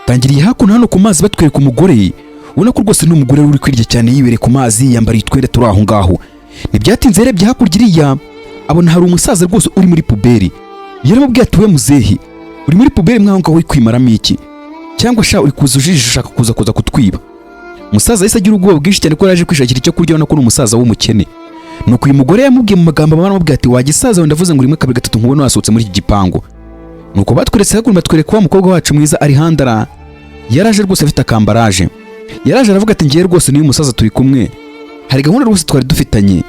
Tangiriye hakuno hano ku mazi, batwereka umugore ubona ko rwose ni umugore uri kwirya cyane, yibereye ku mazi, yambariye utwenda turi aho ngaho. Ntibyatinze, yarebye hakurya iriya, abona hari umusaza rwose uri muri poubelle. Yaramubwiye ati: "We muzehe, uri muri poubelle mwaho ngaho, uri kwimaramo iki? Cyangwa sha uri kuza ujijisha, ushaka kuza kutwiba?" Umusaza yahise agira ubwoba bwinshi cyane ko yaje kwishakira icyo kurya, ubona ko ni umusaza w'umukene. Nuko uyu mugore yamubwiye mu magambo, aramubwira ati: "Wagisaza we, ndavuze ngo rimwe, kabiri, gatatu, nkubone wasohotse muri iki gipangu." Nuko batweretse hakuno, batwereka wa mukobwa wacu mwiza Arihandara. Yaraje rwose afite akambaraje, yaraje aravuga ati: "Ngiye rwose n'uyu musaza turi kumwe, hari gahunda rwose twari dufitanye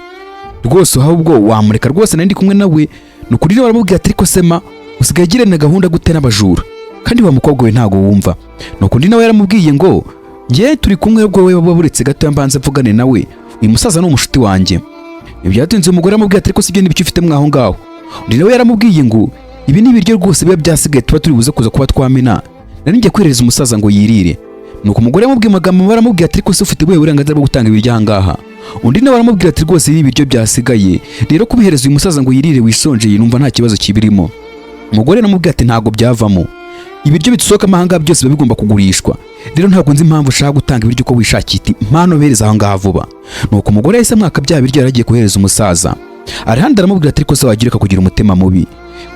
rwose, ahubwo wamureka rwose nari ndi kumwe nawe." Ni ukuri rero baramubwira ati: "Ariko sema usigaye ugirana gahunda gute n'abajura? Kandi wa mukobwa we ntago wumva." Nuko undi nawe yaramubwiye ngo: "Ngiye turi kumwe, ubwo we buretse gato mbanze mvugane nawe, uyu musaza ni umushuti wanjye." Ibyatinze, umugore aramubwira ati: "Ariko si ibyo n'ibiki ufite mwaho ngaho?" Undi nawe yaramubwiye ngo: "Ibi ni ibiryo rwose biba byasigaye, tuba turi buze kuza kuba twamena, nari ngiye kwerereza umusaza ngo yirire." Nuko umugore yamubwiye amagambo, baramubwira ati: "Ariko se ufite ubuhe burenganzira bwo gutanga ibiryo aha ngaha?" Undi nawe aramubwira ati: "Rwose ibi ibiryo byasigaye, rero kubihereza uyu musaza ngo yirire wisonjeye, numva nta kibazo kibirimo." Umugore aramubwira ati: "Ntabwo byavamo, ibiryo bidusohokamo aha ngaha byose biba bigomba kugurishwa, rero ntabwo nzi impamvu ushaka gutanga ibiryo uko wishakiye." Iti: "Mpano bereza aho ngaha vuba." Nuko umugore yahise amwaka bya biryo yari agiye kohereza umusaza. Arahandi aramubwira ati: "Ariko se wagira ukakugira umutima mubi,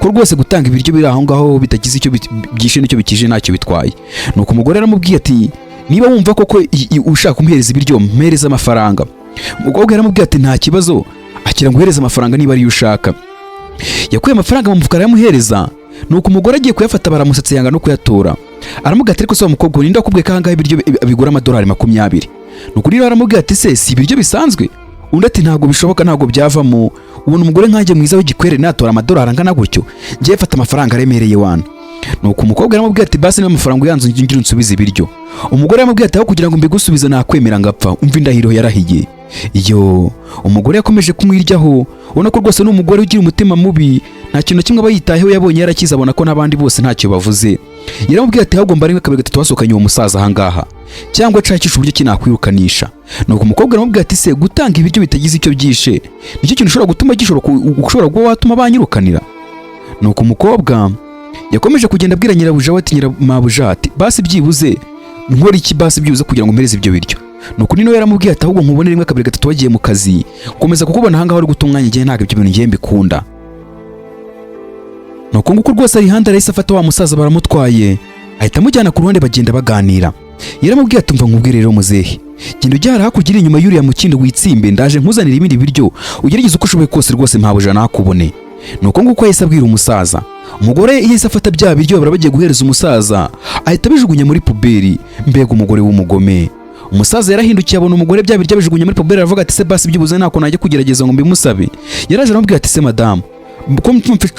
ko rwose gutanga ibiryo biri aho ngaho bitagize icyo byishe n'icyo bikije ntacyo bitwaye?" Nuko umugore aramubwiye ati: "Niba wumva koko ushaka kumuhereza ibiryo, mpereza amafaranga." Umukobwa yaramubwiye ati: "Nta kibazo, akira nguhereze amafaranga niba ariyo ushaka." Yakuye amafaranga mu mufuka arayamuhereza. Nuko umugore agiye kuyafata, baramusatse, yanga no kuyatora. Aramubwira ati: "Ariko se wa mukobwa, ninde wakubwiye ko ahangaha ibiryo bigura amadolari 20?" Nuko rero aramubwira ati: "Se si ibiryo bisanzwe?" Undi ati: "Ntabwo bishoboka, ntabwo byavamo. Ubona umugore nkanjye mwiza w'igikwere natora amadolari angana gutyo? Ngiye fata amafaranga aremereye wana." Nuko umukobwa aramubwira ati: "Basi niba amafaranga uyanze, ngira unsubize ibiryo." Umugore aramubwira ati: "Aho kugira ngo mbigusubize, nakwemera ngapfa." Umva indahiro yarahiye. Iyo umugore yakomeje kumwiryaho, ubona ko rwose ni umugore ugira umutima mubi, nta kintu na kimwe aba yitayeho. Yabonye yarakize, abona ko n'abandi bose ntacyo bavuze. Yaramubwiye ati: "Ahubwo mbara rimwe, kabiri, gatatu, wasohokanye uwo musaza ahangaha, cyangwa nshakisha uburyo ki nakwirukanisha." Nuko umukobwa aramubwira ati: "Se gutanga ibiryo bitagize icyo byishe nicyo kintu ushobora gutuma gishobora ushobora kuba watuma banyirukanira?" Nuko umukobwa yakomeje kugenda abwira nyirabuja we ati: "Nyiramabuja," ati, "basi byibuze nkora iki, basi byibuze kugira ngo mpereze ibyo biryo?" Nuko undi nawe yaramubwiye ati: "Ahubwo nkubone rimwe, kabiri, gatatu wagiye mu kazi, komeza kukubona ahangaha uri guta umwanya igihe, ntabwo ibyo bintu ngiye mbikunda." Nuko nguko rwose Alejandro yahise afata wa musaza, baramutwaye, ahita amujyana ku ruhande, bagenda baganira. Yaramubwiye ati: "Umva nkubwire rero muzehe, genda ujya hariya hakurya iri inyuma y'uriya mukindo witsimbe, ndaje nkuzanire ibindi biryo, ugerageze uko ushoboye kose rwose mpabuja nakubone." Nuko nguko yahise abwira umusaza. Umugore yahise afata bya biryo bara bagiye guhereza umusaza, ahita abijugunya muri poubelle. Mbega umugore w'umugome! Umusaza yarahindukiye, abona umugore bya biryo abijugunya muri poubelle, aravuga ati: "Se basi byibuze ntako najya kugerageza ngo mbimusabe?" Yaraje aramubwira ati: "Se madamu, ko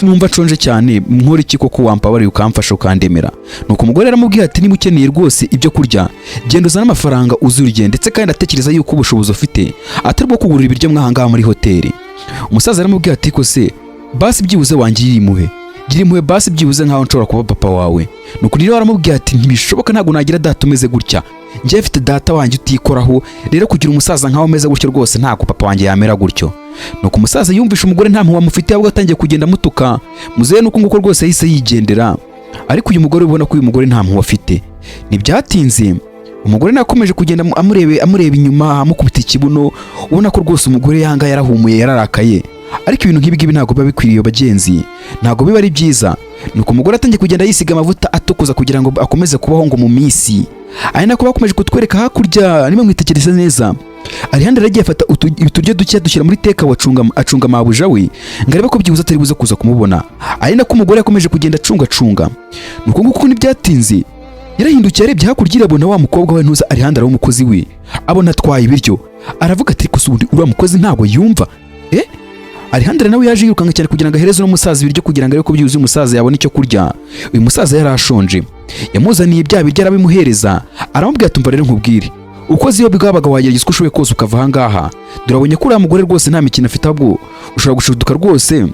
numva nshonje cyane, nkora iki koko? Wampabariye ukamfasha ukandemera?" Nuko umugore yaramubwiye ati: "Niba ukeneye rwose ibyo kurya, genda uzane amafaranga uzurye, ndetse kandi atekereza yuko ubushobozi ufite atari bwo kugurira ibiryo mwahangaha muri hoteli." Umusaza yaramubwiye ati: "Ko se basi byibuze wangirira impuhwe, gira impuhwe basi byibuze nkaho nshobora kuba papa wawe." Nuko rero aramubwiye ati: "Ntibishoboka, ntabwo nagira data umeze gutya. Njyewe mfite data wanjye utikoraho, rero kugira umusaza nkaho umeze gutyo rwose, ntabwo papa wanjye yamera gutyo." Nuko umusaza yumvishe umugore nta mpuhwe amufitiye, ahubwo atangiye kugenda amutuka muzehe. Nuko nguko rwose yahise yigendera. Ariko uyu mugore, ubona ko uyu mugore nta mpuhwe afite. Ntibyatinze, umugore nakomeje kugenda amurebe, amureba inyuma, amukubita ikibuno, ubona ko rwose umugore yanga yarahumuye, yararakaye. Ariko ibintu nk'ibi ngibi ntabwo biba bikwiriye bagenzi, ntabwo biba ari byiza. Nuko umugore atangiye kugenda yisiga amavuta atukuza kugira ngo akomeze kubaho ngo mu minsi, ari nako bakomeje kutwereka hakurya. Niba mwitegereza neza, Alejandro yaragiye afata uturyo duke dushyira muri teka, acunga acunga mabuja we ngo arebe ko byibuze atari buze kuza kumubona, ari nako umugore yakomeje kugenda acungacunga. Nuko nguko ntibyatinze, yarahindukiye, arebye hakurya, irabona wa mukobwa we ntuza Alejandro w'umukozi we, abona atwaye ibiryo. Aravuga ati: "Gusa ubundi uriya mukozi ntabwo yumva, eh?" Alejandro nawe yaje yirukanka cyane kugira ngo ahereze uno musaza ibiryo, kugira ngo arebe ko byibuze uyu musaza yabona icyo kurya. Uyu musaza yari ashonje. Yamuzaniye bya biryo, arabimuhereza, aramubwira ati: "Umva rero nkubwire, ukoze iyo bwabaga, wagerageza uko ushoboye kose ukava aha ngaha. Durabonye ko uriya mugore rwose nta mikino afite, ahubwo ushobora gushiduka rwose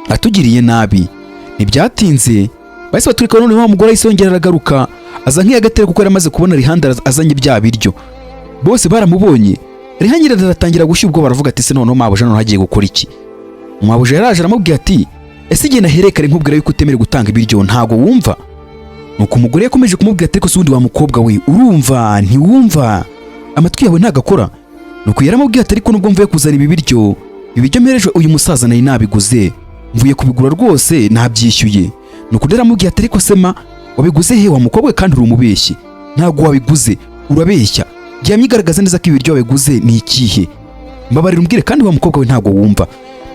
atugiriye nabi." Ntibyatinze, bahise baturika noneho wa mugore ahise yongera aragaruka, aza nk'iyagatera, kuko yari amaze kubona Alejandro azanye bya biryo. Bose baramubonye. Alejandro aratangira gushya ubwo, baravuga ati: "Se noneho mabuja noneho agiye gukora iki?" Mabuja yaraje aramubwira ati: "Ese igihe nahereye kare nkubwira yuko utemerewe gutanga ibiryo, ntago wumva?" Nuko umugore yakomeje kumubwira ati: "Ariko se ubundi wa mukobwa we, urumva ntiwumva? Amatwi yawe ntagakora?" Nuko yaramubwiye ati: "Ariko nubwo mvuye kuzana ibi biryo, ibi biryo mpereje uyu musaza nari nabiguze, mvuye kubigura rwose, nabyishyuye." Nuko undi aramubwiye ati: "Ariko sema wabiguze he wa mukobwa we? Kandi uri umubeshyi, ntabwo wabiguze, urabeshya. Gihamya igaragaza neza ko ibiryo wabiguze ni ikihe? Mbabarira umbwire. Kandi wa mukobwa we, ntabwo wumva."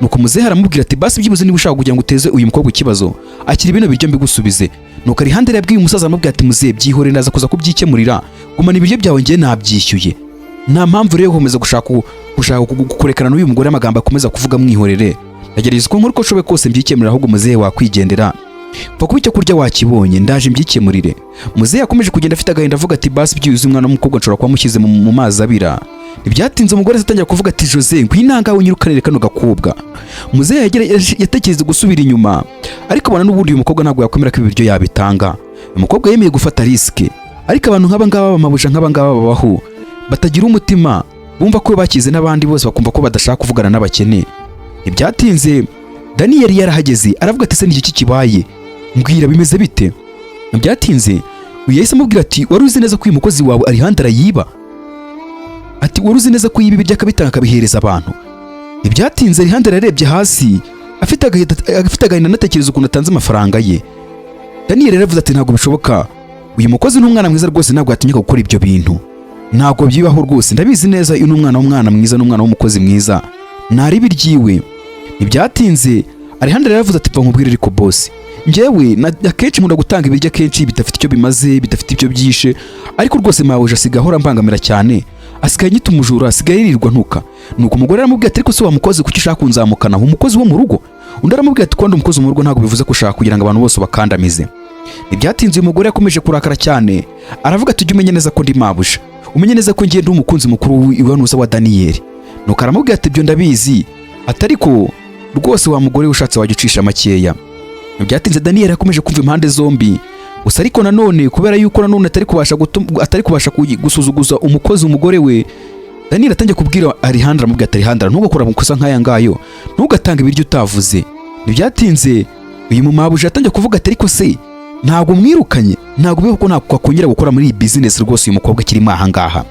Nuko muzehe aramubwira ati: "Basi byibuze niba ushaka kugira ngo uteze uyu mukobwa ikibazo, akira bino biryo mbigusubize." Nuko Alejandro yabwiye umusaza, aramubwira ati: "Muzehe, byihorere, ndaza kuza kubyikemurira. Gumana ibiryo byawe, njye nabyishyuye. Nta mpamvu rero yo gukomeza gushaka kurekana n'uyu mugore. Amagambo akomeza kuvuga mwihorere, ndagerageza uko nkora uko nshoboye kose mbyikemurira. Ahubwo muzehe wakwigendera, pfa kuba icyo kurya wakibonye, ndaje mbyikemurire." Muzehe yakomeje kugenda afite agahinda, avuga ati: "Basi byibuze umwana w'umukobwa nshobora kuba mushyize mu mazi abira." Ntibyatinze, umugore atangira kuvuga ati: "Jose, ngwino aha ngaha unyirukanire kano gakobwa." Muzehe yatekereze gusubira inyuma, ariko abona n'ubundi uyu mukobwa ntabwo yakwemera ko ibi biryo yabitanga. Uyu mukobwa yemeye gufata risk, ariko abantu nk'aba ngaba, bamabuja nk'aba ngaba babaho batagira umutima, bumva ko bakize n'abandi bose, bakumva ko badashaka kuvugana n'abakene. Ntibyatinze, Daniyeli yarahageze, aravuga ati: "Se ni iki kibaye? Mbwira, bimeze bite?" Ntibyatinze, uyu yahise amubwira ati: "Wari uzi neza ko uyu mukozi wawe Alejandro yiba?" Ati: "Wari uzi neza ko yiba ibiryo akabitanga, akabihereza abantu?" Ntibyatinze, Alejandro yarebye hasi afite agahinda, anatekereza ukuntu atanze amafaranga ye. Daniyeli yaravuze ati: "Ntabwo bishoboka, uyu mukozi ni umwana mwiza rwose, ntabwo yatinyuka gukora ibyo bintu, ntabwo byibaho rwose. Ndabizi neza, uyu ni umwana w'umwana mwiza, ni umwana w'umukozi mwiza, ntaribi ryiwe." Ntibyatinze, Alejandro yaravuze ati: "Pfa nkubwire ariko boss, njyewe akenshi nkunda gutanga ibiryo akenshi bidafite icyo bimaze, bidafite icyo byishe, ariko rwose mabuja asigaye ahora ambangamira cyane, asigaye anyita umujura, asigaye yirirwa ntuka." Nuko umugore aramubwira ati: "Ariko se wa mukozi, kuki ushaka kunzamukana umukozi wo mu rugo?" Undi aramubwira ati: "Kuba umukozi mu rugo ntabwo bivuze ko ushaka kugira ngo abantu bose ubakandamize." Ntibyatinze, uyu mugore yakomeje kurakara cyane, aravuga ati: "Ujye umenya neza ko ndi mabuja, umenye neza ko ngiye ndi umukunzi mukuru w'iwanuza wa Daniyeli." Nuko aramubwira ati: "Ibyo ndabizi," ati: "ariko rwose wa mugore we, ushatse wajya ucisha makeya." Ntibyatinze, Daniyeli yakomeje kumva impande zombi gusa, ariko nanone kubera yuko nanone atari kubasha gusuzuguza umukozi umugore we, Daniyeli atangiye kubwira Alejandro, amubwira ati: "Alejandro, ntugakore amakosa nk'aya ngayo, ntugatange ibiryo utavuze." Ntibyatinze, uyu mumabuja yatangiye kuvuga ati: "Ariko se ntabwo mwirukanye? Ntabwo bibaho ko ntabwo akongera gukora muri iyi business rwose uyu mukobwa akirimo aha ngaha."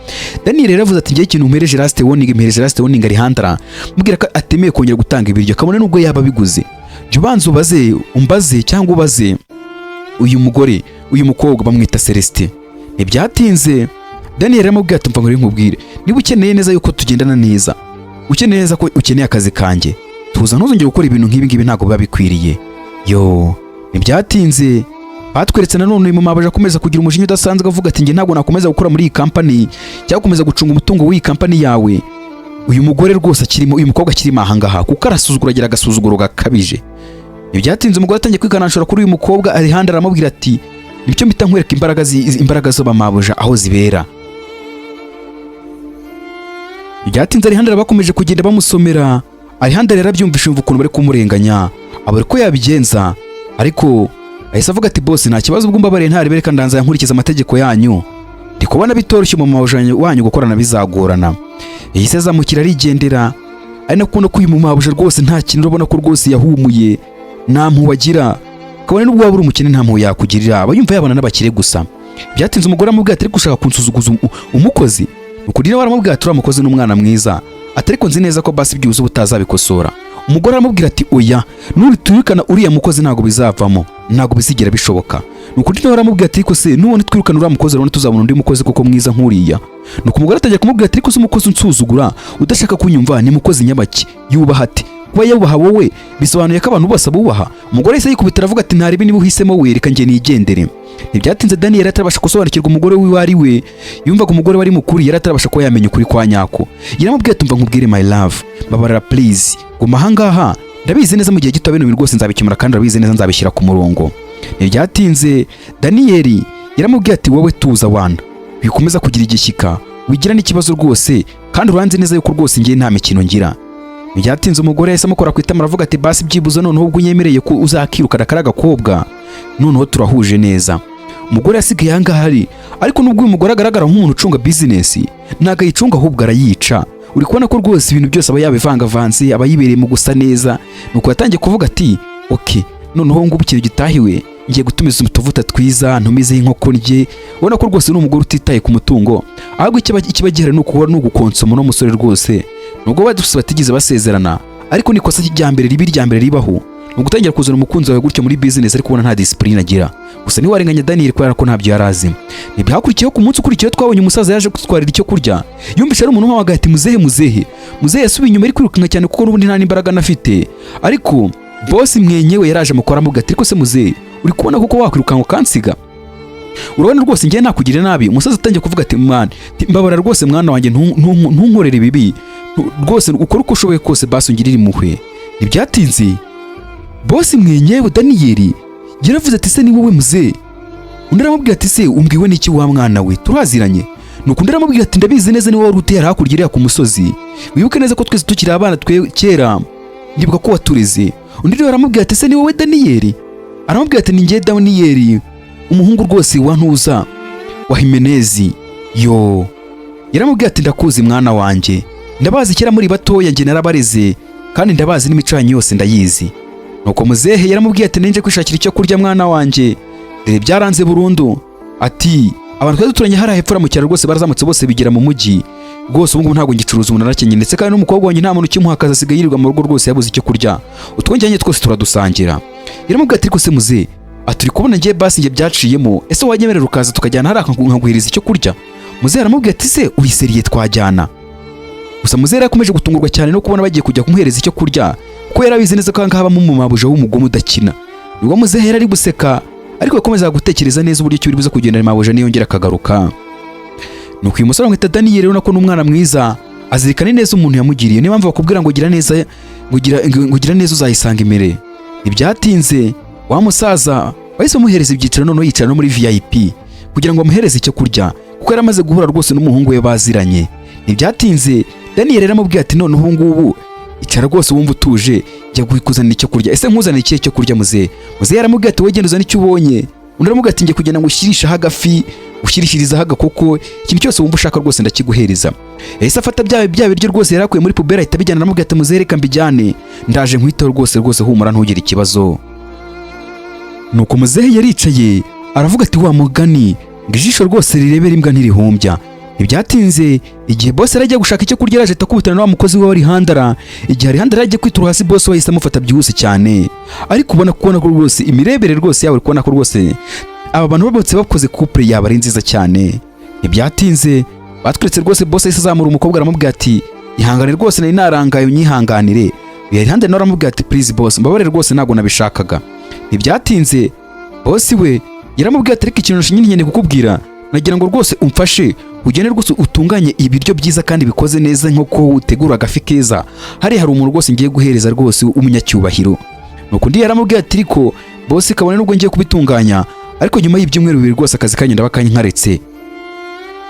Daniel rero yavuze ati: "Ngiye ikintu mpereje last warning, mpereje last warning Alejandra, mubwira ko atemeye kongera gutanga ibiryo, kabone nubwo yaba abiguze. Jya ubanza ubaze, umbaze cyangwa ubaze uyu mugore, uyu mukobwa bamwita Celestin." Ntibyatinze, Daniel yaramubwiye ati: "Mva ngo nkubwire, niba ukeneye neza yuko tugendana neza, ukeneye neza ko ukeneye akazi kanjye, tuza, ntuzongere gukora ibintu nk'ibi ngibi, ntabwo biba bikwiriye." Yo, ntibyatinze, batweretse nanone uyu mumabuja akomeza kugira umujinya udasanzwe, avuga ati: "Njye ntabwo nakomeza gukora muri iyi kampani cyangwa gukomeza gucunga umutungo w'iyi kampani yawe uyu mugore rwose akirimo, uyu mukobwa akirimo aha ngaha, kuko arasuzugura, agira agasuzuguro gakabije." Ntibyatinze, umugore atangiye kwikanashora kuri uyu mukobwa Alejandro, aramubwira ati: "Nicyo mpita nkwereka imbaraga z'abamabuja aho zibera." Ntibyatinze, Alejandro bakomeje kugenda bamusomera. Alejandro yarabyumvishe, yumva ukuntu bari kumurenganya, abura uko yabigenza, ariko ahise avuga ati: "Boss, nta kibazo, ubwo mbabariye ntarebe, reka ndanza nkurikiza amategeko yanyu. Ndi kubona bitoroshye, mu mabuja wanyu gukorana bizagorana." Yahise azamukira arigendera, ari nako ko uyu mumabuja rwose nta kintu, urabona ko rwose yahumuye, nta mpuhwe agira. Kabone n'ubwo waba uri umukene, nta mpuhwe yakugirira, aba yumva yabana n'abakire gusa. Byatinze, umugore amubwira ati: "Ariko ushaka kunsuzuguza umukozi?" Nuko nawe aramubwira ati: "Uriya mukozi ni umwana mwiza," ati: "ariko nzi neza ko basi byibuze ubutazabikosora." Umugore aramubwira ati: "Oya, nuriturikana uriya mukozi ntabwo bizavamo, ntabwo bizigera bishoboka." Nuko undi nawe aramubwira ati: "Ariko se nubona twirukana uriya mukozi, urabona tuzabona undi mukozi koko mwiza nk'uriya?" Nuko umugore atangira kumubwira ati: "Ariko se umukozi unsuzugura, udashaka kunyumva, ni mukozi nyabaki? Yubaha ati kuba yubaha wowe bisobanuye ko abantu bose abubaha?" Umugore yahise yikubita, aravuga ati: "Ntaribi, niba uhisemo we, reka njye nigendere." Ntibyatinze, Daniel atarabasha gusobanukirwa umugore wiwe ari we. Yumvaga umugore wari mukuru, yari atarabasha kuba yamenya ukuri kwa nyako. Yaramubwiye ati: "Umva nkubwire, my love, babarira please, guma ahangaha. Ndabizi neza mu gihe gito bino bintu rwose nzabikemura, kandi urabizi neza nzabishyira ku murongo." Ntibyatinze, Daniel yaramubwiye ati: "Wowe tuza wana, wikomeza kugira igishyika, wigira n'ikibazo rwose, kandi uranzi neza yuko rwose ngiye nta mikino ngira." Ntibyatinze, umugore yahise amukora ku itama, aravuga ati: "Basi byibuze noneho ubwo unyemereye ko uzakirukana kariya gakobwa, noneho turahuje neza." Umugore yasigaye aha ngaha ari, ariko nubwo uyu mugore agaragara nk'umuntu ucunga business, ntabwo ayicunga, ahubwo arayica. Uri kubona ko rwose ibintu byose aba yabivangavanze, aba yibereye mu gusa neza. Nuko yatangiye kuvuga ati: "Okay, noneho ngubu ikintu gitahiwe." Ngiye gutumiza utuvuta twiza, ntumizeho inkoko ndye. Ubona ko rwose ni umugore utitaye ku mutungo, ahubwo ikiba gihari ni ukuba ni ugukonsoma uno musore rwose. Nubwo baduse batigeze basezerana, ariko ni ikosa rya mbere ribi rya mbere ribaho ni ugutangira kuzana umukunzi wawe gutyo muri business, ariko ubona nta discipline agira. Gusa ntiwarenganya Daniel kubera ko ntabyo yari azi. Ntibyakurikiyeho. Ku munsi ukurikiyeho twabonye umusaza yaje kutwarira icyo kurya. Yumvise ari umuntu umuhamagaye ati: "Muzehe, muzehe, muzehe." Yasubiye inyuma ari kwirukanka cyane kuko n'ubundi nta n'imbaraga anafite, ariko boss mwenyewe yaraje amukora amuga ati: "Ariko se muzehe, uri kubona koko wakwirukanka ukansiga? Urabona rwose njyewe nakugirira nabi?" Umusaza atangiye kuvuga ati: "Mwana, mbabara rwose, mwana wanjye, ntunkorere ibibi. Rwose ukore uko ushoboye kose, basi ungirire impuhwe." Ntibyatinze, boss mwenyewe Daniyeli yaravuze ati: "Se ni wowe muzehe?" Undi aramubwira ati: "Se umbwiwe n'iki wa mwana we, turaziranye?" Nuko undi aramubwira ati: "Ndabizi neza, ni wowe wari uteye hakurya iriya ku musozi. Wibuke neza ko twese tukiri abana twe kera, ndibuka ko watureze." Undi rero aramubwira ati: "Se ni wowe Daniyeli?" Aramubwira ati: "Ni njye Daniyeli, umuhungu rwose wa ntuza wa Himenezi yo." Yaramubwiye ati: "Ndakuzi mwana wanjye, ndabazi kera muri batoya, njye narabareze kandi ndabazi n'imico yanyu yose ndayizi." Nuko muzehe yaramubwiye ati: "Ninje kwishakira icyo kurya mwana wanjye, dore byaranze burundu." Ati: "Abantu twari duturanye hariya hepfo mu cyaro rwose barazamutse bose bigira mu mujyi. Rwose ubu ngubu ntabwo ngicuruza, umuntu arakenye, ndetse kandi n'umukobwa wanjye nta muntu ukimuha akazi, asigaye yirirwa mu rugo rwose yabuze icyo kurya. Utwo njyanye twose turadusangira." Yaramubwiye ati: "Ariko se muzehe," ati, "uri kubona ngiye basi njye byaciyemo, ese wanyemerera ukaza tukajyana hariya nkaguhereza icyo kurya?" Muzehe aramubwira ati: "Se uri sérieux, twajyana." Gusa muzehe yakomeje gutungurwa cyane no kubona bagiye kujya kumuhereza icyo kurya, kuko yari abizi neza ko aha ngaha habamo umumabuja w'umugome udakina. Nubwo muzehe yari ari guseka, ariko yakomezaga gutekereza neza uburyo ki buri buze kugenda mabuja niyongera akagaruka. Nuko uyu musore bamwita Daniyeli, urabona ko ni umwana mwiza, azirikana neza umuntu yamugiriye. Niyo mpamvu bakubwira ngo gira neza, ngo gira neza uzayisanga imbere. Ntibyatinze, wa musaza bahise bamuhereza ibyicaro, noneho yicara no muri VIP kugira ngo bamuhereze icyo kurya, kuko yari amaze guhura rwose n'umuhungu we baziranye. Ntibyatinze, Daniyeli yaramubwiye ati: "None ubu ngubu icara rwose wumva utuje, jya kuzanira icyo kurya." "Ese nkuzanire ikihe cyo kurya, muzehe?" Muzehe yaramubwiye ati: "Wowe genda uzane icyo ubonye." Undi aramubwira ati: "Njye kugira ngo ushyirisheho agafi, ushyirishirizaho agakoko, ikintu cyose wumva ushaka rwose ndakiguhereza." Yahise afata bya biryo rwose yari akuye muri poubelle, ahita abijyana. Aramubwira ati: "Muzehe, reka mbijyane, ndaje nkwiteho rwose rwose, humura ntugire ikibazo." Nuko muzehe yaricaye aravuga ati: "Wa mugani ngo ijisho rwose rirebera imbwa ntirihumbya." Ntibyatinze, igihe boss yari agiye gushaka icyo kurya, yaraje akubitana na wa mukozi we wari handara. Igihe ari handara yagiye kwitura hasi, boss we yahise amufata byihuse cyane. Ariko ubona kubona ko rwose imirebere rwose yawe, uri kubona ko rwose aba bantu bose bakoze couple yaba ari nziza cyane. Ntibyatinze, batweretse rwose boss yahise azamura umukobwa, aramubwira ati: "Ihangane rwose, nari narangaye, unyihanganire." Yari handara nawe aramubwira ati: "Please boss, mbabarire rwose, ntabwo nabishakaga." Ntibyatinze, boss we yaramubwiye ati: "Ariko ikintu nyine nkeneye kukubwira, nagira ngo rwose umfashe ugende rwose utunganye ibiryo byiza kandi bikoze neza nk'uko utegura agafi keza. Hariya hari umuntu rwose ngiye guhereza rwose w'umunyacyubahiro." Nuko undi yaramubwiye ati: "Ariko boss, kabone nubwo ngiye kubitunganya, ariko nyuma y'ibyumweru 2 rwose akazi kanyu ndaba nkaretse."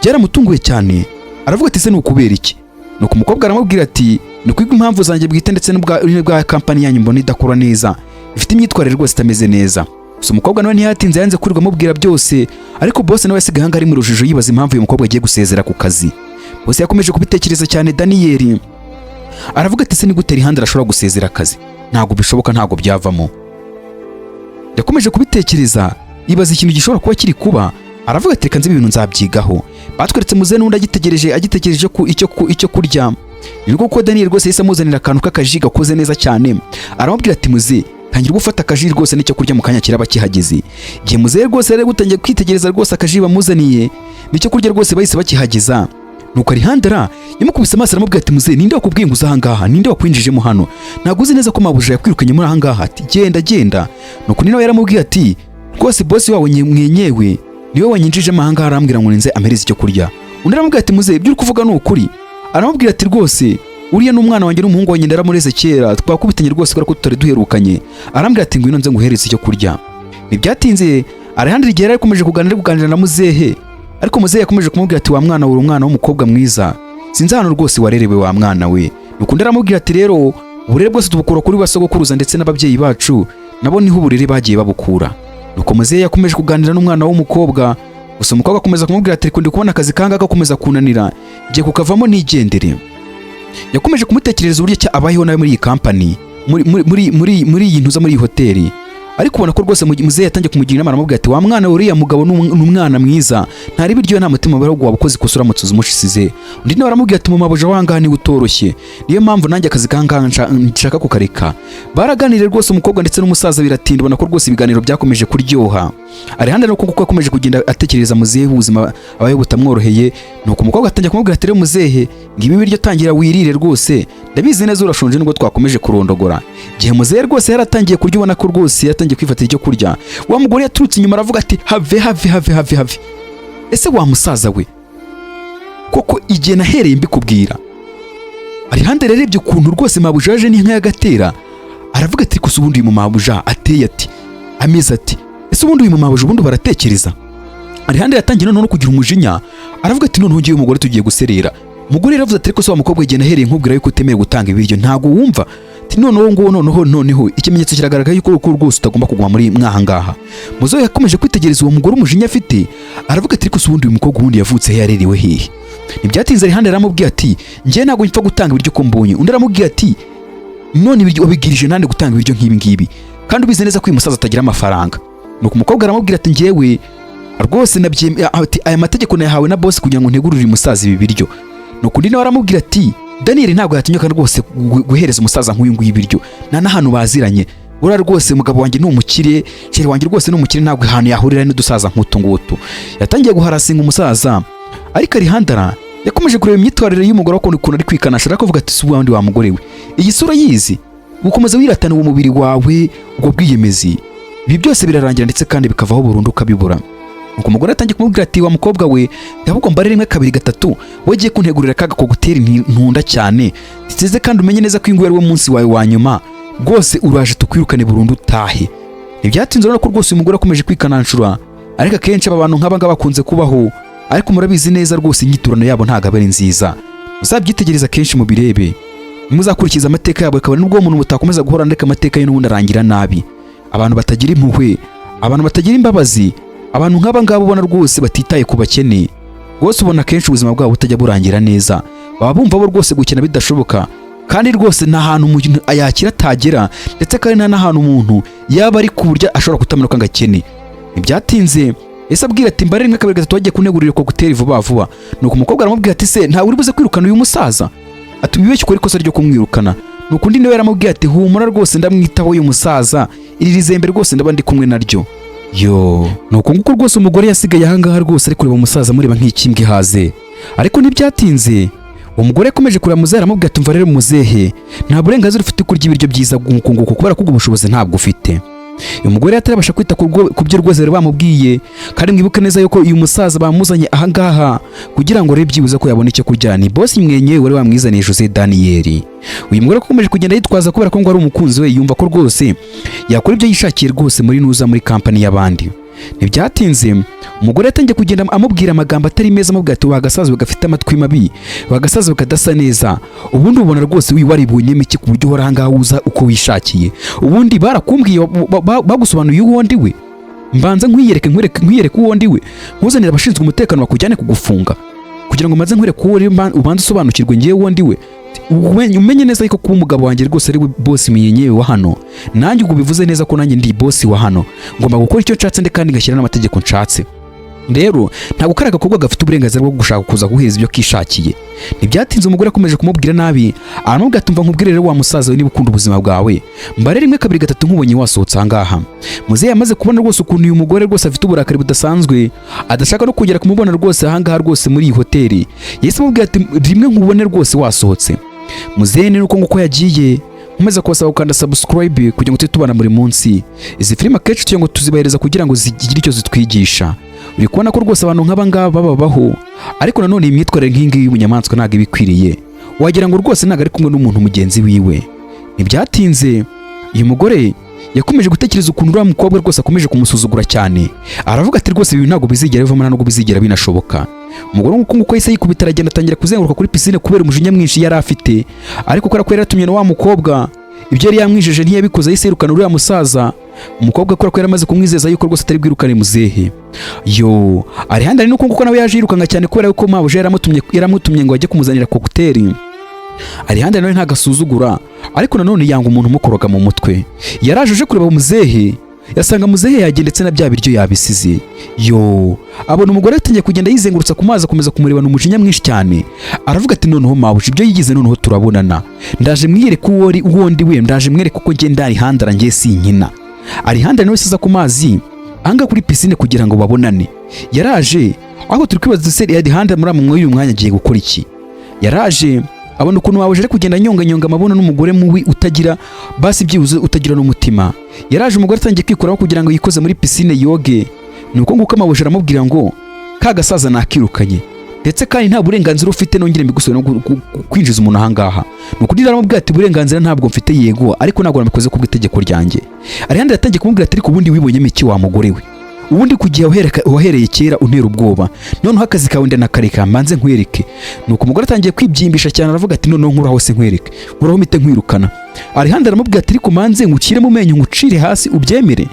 Byaramutunguye cyane, aravuga ati: "Se ni ukubera iki?" Nuko umukobwa aramubwira ati: "Ni ukwiga impamvu zanjye bwite ndetse n'ubwa kampani yanyu mbona idakora neza, ifite imyitwarire rwose itameze neza." Gusa umukobwa nawe ntiyatinze, yanze kwirirwa amubwira byose, ariko boss nawe yasigaye ahangaha ari mu rujijo, yibaza impamvu uyu mukobwa agiye gusezera ku kazi. Boss yakomeje kubitekereza cyane. Daniyeli aravuga ati: "Se ni gute Rihandra ashobora gusezera akazi? Ntabwo bishoboka, ntabwo byavamo." Yakomeje kubitekereza, yibaza ikintu gishobora kuba kiri kuba. Aravuga ati: "Reka nzi ibintu nzabyigaho." Batweretse muzehe n'undi agitegereje, agitegereje icyo kurya. Ni kuko Daniel rwose yahise amuzanira akantu k'akaji gakoze neza cyane, aramubwira ati: "Muze, tangira gufata akaji rwose n'icyo kurya, mu kanya kiraba kihageze." Igihe muzehe rwose yari gutangiye kwitegereza rwose akaji bamuzaniye n'icyo kurya, rwose bahise bakihageza. Nuko Arihandara yamukubise amaso, aramubwira ati: "Muzehe, ninde wakubwiye ngo uze ahangaha? Ninde wakwinjijemo hano? Ntabwo uzi neza ko mabuja yakwirukanye muri ahangaha?" Ati: "Genda, genda." Nuko nawe yaramubwiye ati: "Rwose boss wawe mwenyewe niwe wanyinjijemo ahangaha, arambwira ngo ninze ampereze icyo kurya." Undi aramubwira ati: "Muzehe, ibyo uri kuvuga ni ukuri?" Aramubwira ati: "Rwose uriya ni umwana wanjye n'umuhungu wanjye, ndaramureze kera, twakubitanye rwose kubera ko tutari duherukanye, arambwira ati ngwino nze nguhereze icyo kurya." Ntibyatinze, Alejandro igihe yari akomeje kuganira na muzehe, ariko muzehe yakomeje kumubwira ati: "Wa mwana we, uri umwana w'umukobwa mwiza, sinzi ahantu rwose warerewe wa mwana we." Nuko undi aramubwira ati: "Rero uburere bwose tubukura kuri basogokuruza ndetse n'ababyeyi bacu, nabo niho uburere bagiye babukura." Nuko muzehe yakomeje kuganira n'umwana w'umukobwa. Gusa umukobwa akomeza kumubwira ati: "Ndi kubona akazi kanga gakomeza kunanira, ngiye kukavamo nigendere." Yakomeje kumutekerereza uburyo ki abayeho nawe muri iyi kampani, muri muri muri muri muri iyi ntuza, muri iyi hoteli. Ariko ubona ko rwose muzehe yatangiye kumugira inama, aramubwira ati: "Wa mwana we, uriya mugabo ni umwana mwiza, ntari ibiryo, nta mutima mubi, ahubwo waba ukoze ikosa uramutse umushisize." Undi nawe aramubwira ati: "Mu mabuja wangaha niwe utoroshye, niyo mpamvu nanjye akazi kangaha nshaka kukareka." Baraganiriye rwose umukobwa ndetse n'umusaza biratinda, ubona ko rwose ibiganiro byakomeje kuryoha. Alejandro rero kuko yakomeje kugenda atekereza muzehe, ubuzima abayeho butamworoheye. Nuko umukobwa atangira kumubwira ati: "Rero muzehe, ngibi ibiryo, tangira wirire rwose, ndabizi neza urashonje nubwo twakomeje kurondogora." Igihe muzehe rwose yaratangiye kurya, ubona ko rwose yatangiye kwifatira icyo kurya, wa mugore yaturutse inyuma aravuga ati: "Have, have, have, have, have! Ese wa musaza we koko, igihe nahereye mbikubwira?" Alejandro yarebye ukuntu rwose mabuja yaje n'inka y'agatera, aravuga ati: "Gusa ubundi uyu mumabuja ateye ati, ameze ati, ese ubundi uyu mumabuja ubundi baratekereza?" Alejandro yatangiye noneho no kugira umujinya, aravuga ati: "Noneho ngiye umugore tugiye guserera." Umugore yaravuze ati: "Ariko se wa mukobwa, igihe nahereye nkubwira yuko utemerewe gutanga ibiryo, ntabwo wumva?" Ati: "Noneho nguwo, noneho ikimenyetso kiragaragara yuko uko rwose utagomba kuguma muri mwaha ngaha." Muzehe yakomeje kwitegereza uwo mugore, umujinya afite, aravuga ati: "Ariko se ubundi uyu mukobwa ubundi yavutse he, yarerewe hehe?" Ntibyatinze Alejandro aramubwiye ati: "Njyewe ntabwo mpfa gutanga ibiryo uko mbonye." Undi aramubwira ati: "None ibiryo wabibwirije nande gutanga ibiryo nk'ibi ngibi, kandi ubizi neza ko uyu musaza atagira amafaranga?" Nuko umukobwa aramubwira ati: "Njyewe rwose nabyemeye," ati: "Aya mategeko nayahawe na boss kugira ngo ntegurire uyu musaza ibi biryo." Nuko undi nawe aramubwira ati: "Daniel ntabwo yatinyuka rwose guhereza umusaza nk'uyu nguyu ibiryo, nta n'ahantu baziranye. Buriya rwose umugabo wanjye ni umukire, chéri wanjye rwose ni umukire, ntabwo ahantu yahurira n'udusaza nk'utu ngutu." Yatangiye guharasinga umusaza, ariko Alejandro yakomeje kureba imyitwarire y'umugore, ukuntu ari kwikanasha, arakuvuga ati: "Si ubundi wa mugore we, iyi sura yizi gukomeza wiratana uwo mubiri wawe, ubwo bwiyemezi, ibi byose birarangira ndetse kandi bikavaho burundu ukabibura." Nuko umugore atangiye kumubwira ati: "Wa mukobwa we, ndabwo mbare rimwe, kabiri, gatatu, wagiye kuntegurira akaga ko gutera intunda cyane ndetse kandi umenye neza ko uyu nguyu ari wo munsi wawe wa nyuma, rwose uraje tukwirukane burundu utahe." Ntibyatinze urabona ko rwose uyu mugore akomeje kwikananshura, ariko akenshi aba bantu nk'aba ngaba bakunze kubaho, ariko murabizi neza rwose inyiturano yabo ntabwo aba ari nziza. Muzabyitegereza kenshi mubirebe, nimuzakurikiza amateka yabo, ikaba nubwo umuntu mutakomeza guhora, ariko amateka ye n'ubundi arangira nabi. Abantu batagira impuhwe, abantu batagira imbabazi, abantu nk'aba ngaba ubona rwose batitaye ku bakene, rwose ubona akenshi ubuzima bwabo butajya burangira neza. Baba bumva bo rwose gukena bidashoboka, kandi rwose nta hantu umuntu yakira atagera, ndetse kandi nta n'ahantu umuntu yaba ari ku buryo ashobora kutamanuka ngo akene. Ntibyatinze ese abwira ati: "Mbare rimwe, kabiri, gatatu, wagiye kuntegurira cocktail vuba vuba." Nuko umukobwa aramubwira ati: "Se ntawe uri buze kwirukana uyu musaza?" Ati: "Wibeshye ukora ikosa ryo kumwirukana." Nuko undi nawe yaramubwiye ati: "Humura rwose, ndamwitaho uyu musaza, iri rizembe rwose ndaba ndi kumwe naryo." Yo, nuko nguko rwose umugore yasigaye ahangaha rwose ari kureba umusaza, amureba nk'ikimbwa ihaze. Ariko ntibyatinze uwo mugore yakomeje kureba muzehe, aramubwira ati: "Umva rero muzehe, nta burenganzira ufite kurya ibiryo byiza nk'uku nguku, kubera ko ubwo bushobozi ntabwo ufite." Uyu mugore atarabasha kwita ku byo rwose bari bamubwiye, kandi mwibuke neza yuko uyu musaza bamuzanye ahangaha kugira ngo arebe byibuze ko yabona icyo kurya. Ni boss mwenyewe wari wamwizaniye, Jose Daniel. Uyu mugore akomeje kugenda yitwaza kubera ko ngo ari umukunzi we, yumva ko rwose yakora ibyo yishakiye rwose muri nuza muri kampani y'abandi. Ntibyatinze umugore yatangiye kugenda amubwira amagambo atari meza, amubwira ati: "Wagasaza gafite amatwi mabi, wagasaza kadasa neza, ubundi ubona rwose waribonyemo iki ku buryo uhora ahangaha uza uko wishakiye? Ubundi barakumbwiye, bagusobanuriye uwo ndi we? Mbanza nkwiyereke, nkwereke uwo ndi we, nkuzanire abashinzwe umutekano bakujyane kugufunga kugira ngo maze nkwereke uwo uri, ubanze usobanukirwe ngewe uwo ndi we, umenye neza yuko kuba umugabo wanjye rwose ari we boss mwenyewe wa hano, nanjye ubwo bivuze neza ko nanjye ndi boss wa hano, ngomba gukora icyo nshatse ndetse kandi ngashyira n'amategeko nshatse. Rero ntabwo kari agakobwa gafite uburenganzira bwo gushaka kuza guhereza ibyo kishakiye." Ntibyatinze umugore akomeje kumubwira nabi, aramubwira ati: "Umva nkubwire rero wa musaza we, niba ukunda ubuzima bwawe, mbare rimwe, kabiri, gatatu, nkubonye wasohotse ahangaha." Muzehe yamaze kubona rwose ukuntu uyu mugore rwose afite uburakari budasanzwe, adashaka no kongera kumubona rwose ahangaha rwose muri iyi hoteli. Yahise amubwira ati: "Rimwe nkubone rwose wasohotse." Muzehe ni uko nguko yagiye. Nkomeza kubasaba gukanda subscribe kugira ngo tujye tubana buri munsi. Izi filime akenshi tugira ngo tuzibahereza kugira ngo zigire icyo zitwigisha. Uri kubona ko rwose abantu nk'aba ngaba babaho, ariko nanone iyi myitwarire nk'iyi ngiyi y'ubunyamaswa ntabwo iba ikwiriye, wagira ngo rwose ntabwo ari kumwe n'umuntu mugenzi wiwe. Ntibyatinze uyu mugore yakomeje gutekereza ukuntu uriya mukobwa rwose akomeje kumusuzugura cyane, aravuga ati: "Rwose ibi ntabwo bizigera bivamo, nta nubwo bizigera binashoboka." Umugore nk'uko nguko yahise yikubita aragenda, atangira kuzenguruka kuri pisine kubera umujinya mwinshi yari afite. Ariko kubera ko yari yaratumye na wa mukobwa, ibyo yari yamwijeje ntiyabikoze, yahise yirukana uriya musaza. Umukobwa kubera ko yari amaze kumwizeza yuko rwose atari bwirukane muzehe. Yo, Alejandro nuko nguko nawe yaje yirukanka cyane kubera yuko mabuja yaramutumye ngo ajye kumuzanira cocktail. Alejandro nawe ntagasuzugura, ariko nanone yanga umuntu umukoroga mu mutwe. Yaraje aje kureba muzehe. Yasanga muzehe yagiye, ndetse na bya biryo yabisize. Yo, abona umugore atangiye kugenda yizengurutsa ku mazi, akomeza kumurebana umujinya mwinshi cyane. Aravuga ati: "Noneho mabuja ibyo yigize, noneho turabonana, ndaje mwiyereke uwo uri, uwo ndi we, ndaje mwereke uko ngenda Arihandara, ngiye sinkina." Arihandara niwe aza ku mazi ahangaha kuri pisine kugira ngo babonane. Yaraje aho turi kwibaza se, Arihandara muri uyu mwanya agiye gukora iki? Yaraje abona ukuntu mabuja ari kugenda anyonganyonga amabona n'umugore mubi, utagira basi byibuze, utagira n'umutima. Yaraje, umugore atangiye kwikoraho kugira ngo yikoze muri pisine yoge. Nuko nguko amabuja aramubwira ngo: "Ka gasaza nakirukanye, ndetse kandi nta burenganzira ufite, nongere mbigusubire no kwinjiza umuntu ahangaha." Ni ukuri aramubwira ati: "Uburenganzira ntabwo mfite, yego, ariko ntabwo nabikoze ku bw'itegeko ryanjye." Arihandara yatangiye kumubwira ati: "Ariko ubundi wibonyemo iki wa mugore we? Ubundi ku gihe wahereye kera untera ubwoba, noneho akazi kawe ndanakareka, mbanze nkwereke." Nuko umugore atangiye kwibyimbisha cyane, aravuga ati: "Noneho nkuraho se nkwereke, nkuraho mpite nkwirukana." Arihanda aramubwira ati: "Ariko manze ngucire mu menyo, ngucire hasi ubyemere."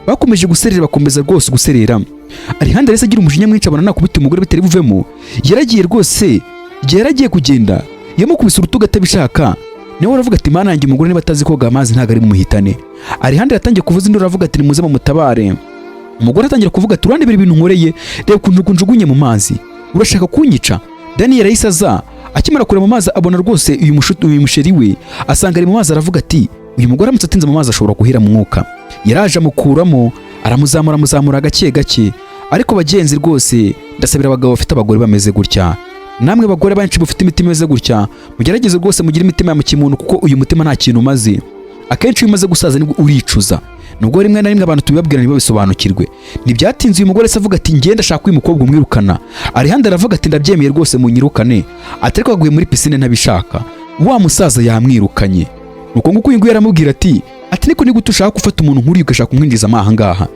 Bakomeje guserera, bakomeza rwose guserera. Arihanda yahise agira umujinya mwinshi, abona nakubita umugore bitari buvemo. Yaragiye rwose, igihe yaragiye kugenda yamukubise urutugu atabishaka. Niwe aravuga ati: "Mana yanjye, umugore niba atazi koga amazi ntabwo ari bumuhitane." Arihanda yatangiye kuvuza induru, aravuga ati: "Nimuze mumutabare." Umugore atangira kuvuga ati: "Urandebera ibintu nkoreye, reba ukuntu njugunye mu mazi, urashaka kunyica?" Daniel yahise aza, akimara kureba mu mazi abona rwose uyu mushuti, uyu musheri we, asanga ari mu mazi. Aravuga ati: "Uyu mugore aramutse atinze mu mazi ashobora guhera mu mwuka." Yaraje amukuramo, aramuzamura, amuzamura gake gake. Ariko bagenzi, rwose ndasabira abagabo bafite abagore bameze gutya, namwe bagore benshi mufite imitima imeze gutya, mugerageze rwose mugire imitima ya kimuntu, kuko uyu mutima nta kintu umaze. Akenshi iyo umaze gusaza nibwo uricuza, nubwo rimwe na rimwe abantu tubibabwira ntibabisobanukirwe. Ntibyatinze, uyu mugore se avuga ati: "Ngenda ashaka uyu mukobwa umwirukana." Arihanda aravuga ati: "Ndabyemeye rwose, munyirukane." Ati: "Ariko aguye muri pisine ntabishaka, wa musaza yamwirukanye." Nuko nguko uyu nguyu aramubwira ati: "Niko ni gute ushaka gufata umuntu nk'uriya ugashaka kumwinjiza aha ngaha?"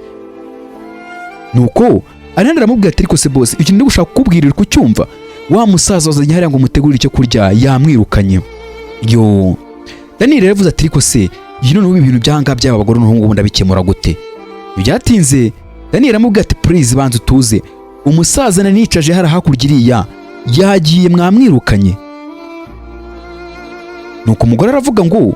Nuko Arihanda aramubwira ati: "Ariko se boss, ikintu ndi gushaka kukubwira uri kucyumva? Wa musaza wazanye hariya ngo mutegurire icyo kurya yamwirukanye." Yo, Daniel yaravuze ati: "Ariko se iyi noneho ibintu by'ahangaha by'aba bagore n'ubu ngubu ndabikemura gute?" Byatinze, Daniel aramubwira ati: "Please, banza utuze, umusaza nanicaje hariya hakurya iriya yagiye, mwamwirukanye." Nuko umugore aravuga ngo: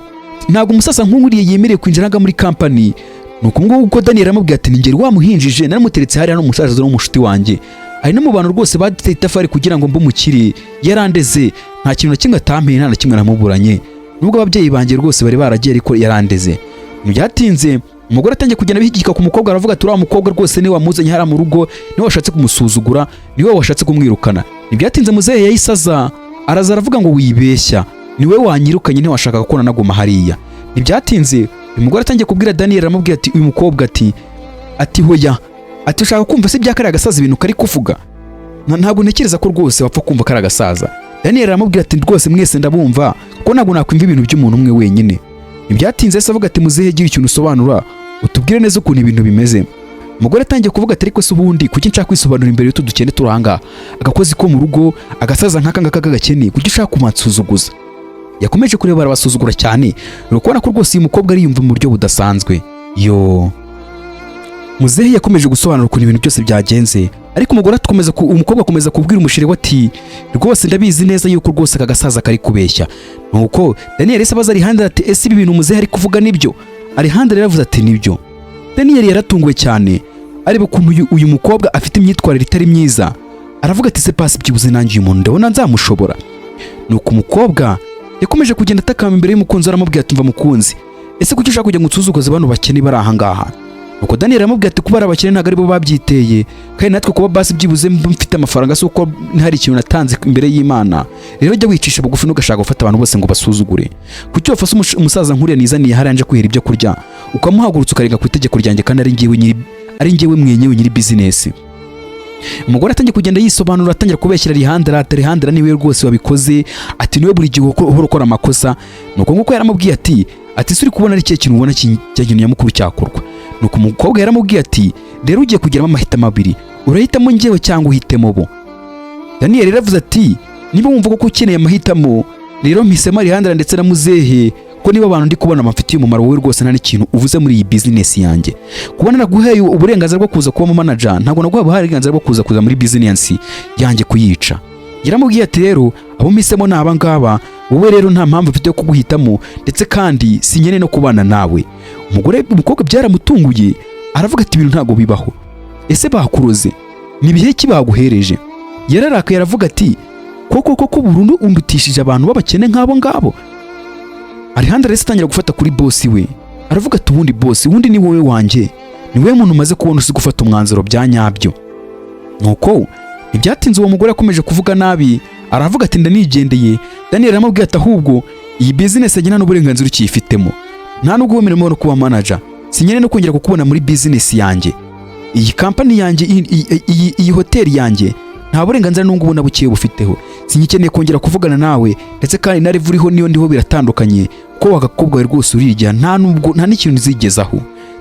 "Ntabwo umusaza nk'uriya yemerewe kwinjira aha muri kampani." Nuko nguko uko Daniel aramubwira ati: "Ningeri wamuhinjije, naramuteretse hariya n'umusaza n'umushuti wanjye, ari no mu bantu rwose baduteye itafari kugira ngo mbe umukire, yarandeze, nta kintu na kimwe atampeye, nta na kimwe namuburanye, nubwo ababyeyi banjye rwose bari baragiye, ariko yarandeze." Ntibyatinze, umugore atangiye kugenda abihigika ku mukobwa, aravuga ati: "Uriya mukobwa rwose niwe wamuzanye hariya mu rugo, niwe washatse kumusuzugura, niwe washatse kumwirukana." Ntibyatinze, muzehe yahise aza, araza aravuga ngo: "Wibeshya, niwe wanyirukanye, ntiwashakaga ko nanaguma hariya." Ntibyatinze, uyu mugore atangiye kubwira Daniel, aramubwira ati: "Uyu mukobwa," ati "hoya," ati: "ushaka kumva se ibya kariya gasaza, ibintu kari kuvuga? Ntabwo ntekereza ko rwose wapfa kumva kariya gasaza." Daniel aramubwira ati: "Rwose mwese ndabumva, kuko ntabwo nakwumva ibintu by'umuntu umwe wenyine." Ntibyatinze, se avuga ati: "Muzehe, gira ikintu usobanura, utubwire neza ukuntu ibintu bimeze." Umugore atangiye kuvuga ati: "Ariko se ubundi kuki nshaka kwisobanura imbere y'utu dukene turi ahangaha, agakozi ko mu rugo, agasaza nk'aka ngaka k'agakene, kuki ushaka kumansuzuguza?" Yakomeje kureba, arabasuzugura cyane. Uri kubona ko rwose uyu mukobwa ariyumva mu buryo budasanzwe. Yo, muzehe yakomeje gusobanura ukuntu ibintu byose byagenze, ariko umugore akomeza umukobwa akomeza kubwira umusheri we ati: "Rwose ndabizi neza yuko rwose aka gasaza kari kubeshya." Nuko Daniel yahise abaza Alejandro ati: "Ese ibi bintu muzehe ari kuvuga nibyo?" Alejandro yaravuze ati: "Nibyo." Daniel yaratunguwe cyane, areba ukuntu uyu mukobwa afite imyitwarire itari myiza, aravuga ati: "Se pasi byibuze nanjye uyu muntu ndabona nzamushobora?" Nuko umukobwa yakomeje kugenda atakamba imbere y'umukunzi we, aramubwira ati: "Mva mukunzi, ese kuki ushaka kugira ngo unsuzuguze bano bakene bari aha ngaha?" Nuko Daniel aramubwira ati: "Kuba ari abakene ntabwo aribo babyiteye, kandi natwe kuba basi byibuze mfite amafaranga si uko hari ikintu natanze imbere y'Imana. Rero jya wicisha bugufi, ntugashaka gufata abantu bose ngo basuzugure. Kuki wafashe umusaza nkuriya nizaniye hariya nje kwihera ibyo kurya, ukamuhagurutsa ukarenga ku itegeko ryanjye, kandi ari njyewe mwenyewe nyiri bizinesi?" Umugore atangiye kugenda yisobanura, atangira kubeshyira Alejandro, ati: "Alejandro niwe rwose wabikoze," ati: "niwe buri gihe uhora ukora amakosa." Nuko nguko yaramubwiye ati: "Ese uri kubona ari ikihe kintu ubona cya kintu nyamukuru cyakorwa?" Nuko umukobwa yaramubwiye ati: "Rero ugiye kugiramo amahitamo abiri, urahitamo njyewe cyangwa uhitemo bo." Daniel yaravuze ati: "Niba wumva ko ukeneye amahitamo, rero mpisemo Alejandro ndetse na muzehe, ko niba abantu ndi kubona bamfitiye umumaro. Wowe rwose nta n'ikintu uvuze muri iyi bizinesi yanjye. Kuba naraguhaye uburenganzira bwo kuza kuba manager, ntabwo naguhaye uburenganzira bwo kuza muri bizinesi yanjye kuyica." Yaramubwiye ati: "Rero abo mpisemo ni aba ngaba." Wowe rero nta mpamvu mfite yo kuguhitamo, ndetse kandi sinkene no kubana nawe. Umugore, umukobwa byaramutunguye, aravuga ati: "Ibintu ntabwo bibaho. Ese bakuroze? Ni ibihe ki baguhereje?" Yararakaye, aravuga ati: "Koko koko burundu undutishije abantu b'abakene nk'abo ngabo?" Alejandro yahise atangira gufata kuri bosi we, aravuga ati: "Ubundi bosi, ubundi ni wowe wanjye, ni wowe muntu umaze kubona uzi gufata umwanzuro bya nyabyo." Nuko ntibyatinze, uwo mugore yakomeje kuvuga nabi, aravuga ati: "Ndanigendeye." Daniel aramubwira ati: "Ahubwo iyi bizinesi njye nta n'uburenganzira ukiyifitemo, nta nubwo wemerewe no kuba manager. Sinkene no kongera kukubona muri bizinesi yanjye, iyi kampani yanjye, iyi hoteli yanjye, nta burenganzira n'ubwo ubona bukeya bufiteho. Singikeneye kongera kuvugana nawe, ndetse kandi na level uriho niyo ndiho biratandukanye, ko wagakobwa we rwose urirya, nta nubwo nta n'ikintu uzigezaho."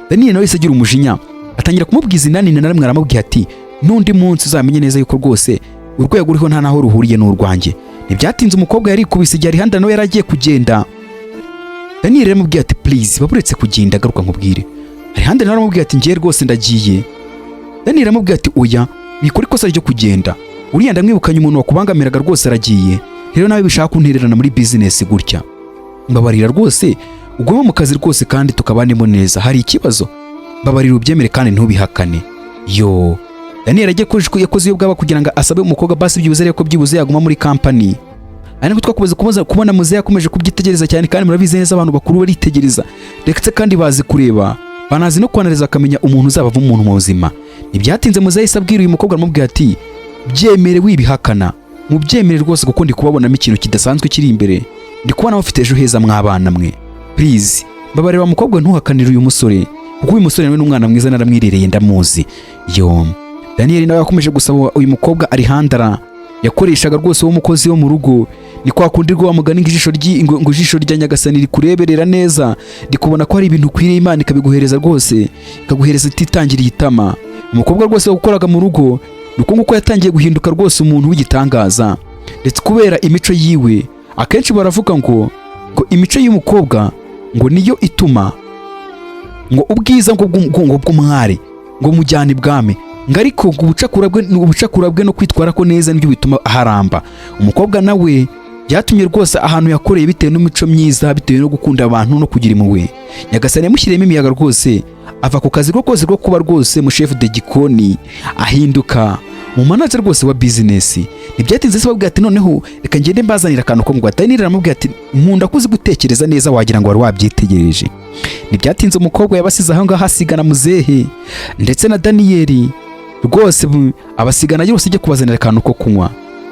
Daniel nawe yahise agira umujinya, atangira kumubwiza inani na rimwe, aramubwira ati: "N'undi munsi uzamenye neza yuko rwose urwego uriho nta naho ruhuriye n'urwanjye." Ntibyatinze, umukobwa yarikubise. Igihe Alejandro nawe yari agiye kugenda, Daniel yaramubwiye ati: "Please, baburetse kugenda, garuka nkubwire." Alejandro nawe aramubwiye ati: "Ngiye rwose, ndagiye." Daniel aramubwiye ati: "Oya, wikora ikosa ryo kugenda. Uriya ndamwibukanye, umuntu wakubangamiraga rwose aragiye. Rero nawe bishaka kuntererana muri bizinesi gutya, mbabarira rwose ugume mu kazi rwose kandi tukabanemo neza. Hari ikibazo? Mbabarira ubyemere kandi ntubihakane." Yo, Daniel agiye yakoze iyo bwaba kugira ngo asabe umukobwa basi byibuze ariko byibuze yaguma muri kampani. Ariko twakomeza kubona muzehe yakomeje kubyitegereza cyane, kandi murabizi neza, abantu bakuru baritegereza ndetse kandi bazi kureba, banazi no kwanariza, akamenya umuntu uzaba umuntu muzima. Ntibyatinze, muzehe yahise abwira uyu mukobwa, aramubwira ati: "Byemere, wibihakana, mubyemere rwose, kuko ndi kubabonamo ikintu kidasanzwe kiri imbere. Ndi kubona mufite ejo heza mwabana mwe. Please, mbabarira wa mukobwa, ntuhakanire uyu musore, kuko uyu musore nawe ni umwana mwiza, naramwirereye, ndamuzi." Yo, Daniel nawe yakomeje gusaba uyu mukobwa Alejandra yakoreshaga rwose w'umukozi wo mu rugo. Ni kwa kundi rwo mugani ngo ijisho ngo ijisho rya Nyagasani rikureberera neza, rikubona ko hari ibintu ukwiriye, Imana ikabiguhereza rwose, ikaguhereza ititangiriye itama. Umukobwa rwose wakoraga mu rugo ni uko nguko yatangiye guhinduka rwose umuntu w'igitangaza, ndetse kubera imico yiwe. Akenshi baravuga ngo imico y'umukobwa ngo niyo ituma ngo ubwiza ngo bw'umwari ngo mujyane ibwami, ngo ariko ngo ubucakura bwe no kwitwara ko neza nibyo bituma aharamba. Umukobwa nawe byatumye rwose ahantu yakoreye, bitewe n'imico myiza, bitewe no gukunda abantu no kugira impuhwe, Nyagasani yamushyiriyemo imiyaga rwose, ava ku kazi rwose rwo kuba rwose mu chef de gikoni, ahinduka mu manager rwose wa bizinesi. Ntibyatinze se babwira ati: "Noneho reka ngende mbazanira akantu ko ngo." Daniel aramubwira ati: "Nkunda ko uzi gutekereza neza, wagira ngo wari wabyitegereje." Ntibyatinze, umukobwa yabasize aho ngaho, asigana muzehe ndetse na Daniyeli rwose, abasigana rwose ijya kubazanira akantu ko kunywa.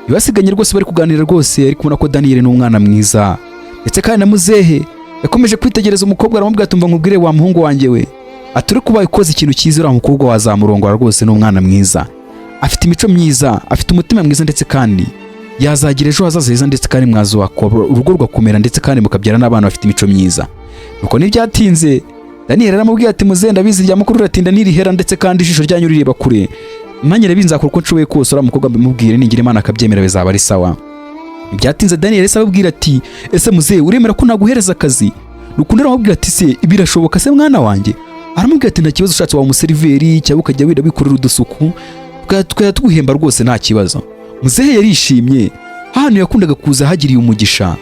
Ibasiganye rwose bari kuganira rwose, ariko ubona ko Daniyeli ni umwana mwiza, ndetse kandi na muzehe yakomeje kwitegereza umukobwa, aramubwira ati: "Umva nkubwire wa muhungu wanjye we," ati: "Uri kuba ukoze ikintu cyiza, uriya mukobwa wazamurongora rwose. Ni umwana mwiza, afite imico myiza, afite umutima mwiza, ndetse kandi yazagira ejo hazaza heza, ndetse kandi mwazubaka urugo rugakomera, ndetse kandi mukabyara n'abana bafite imico myiza." Nuko ntibyatinze, Daniel aramubwira ati: "Muzehe, ndabizi rya mukuru riratinda ntirihera, ndetse kandi ijisho ryanyu rireba kure. Nanjye ndabizi, nzakora uko nshoboye kose uriya mukobwa mbimubwire. Ningira Imana akabyemera, bizaba ari sawa." Ntibyatinze, Daniel yahise ababwira ati: "Ese muzehe, uremera ko naguhereza akazi?" Rukundo aramubwira ati: "Se birashoboka se, mwana wanjye?" Aramubwira ati: "Nta kibazo, ushatse waba umuseriveri cyangwa ukajya wenda wikorera udusuku, tukajya tuguhemba rwose, nta kibazo." Muzehe yarishimye, hano yakundaga kuza hagiriye umugisha,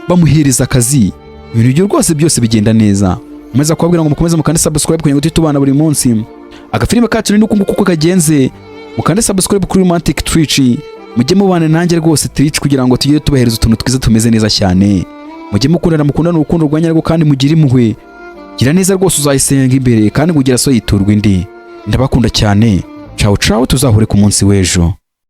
bamuhereza akazi, ibintu ibyo rwose byose bigenda neza. Mukomeza kubabwira ngo mukomeze mukande subscribe kugira ngo tujye tubana buri munsi. Agafilime kacu ni uku nguku uko kagenze. Mukande subscribe kuri Romantic Twitch, mujye mubana nanjye rwose Twitch, kugira ngo tujye tubahereza utuntu twiza tumeze neza cyane. Mujye mukundana, mukundane urukundo rwa nyarwo, kandi mugire impuhwe. Gira neza rwose uzayisenga imbere, kandi ngo ugira so yiturwa indi. Ndabakunda cyane. Ciao ciao, tuzahure ku munsi w'ejo.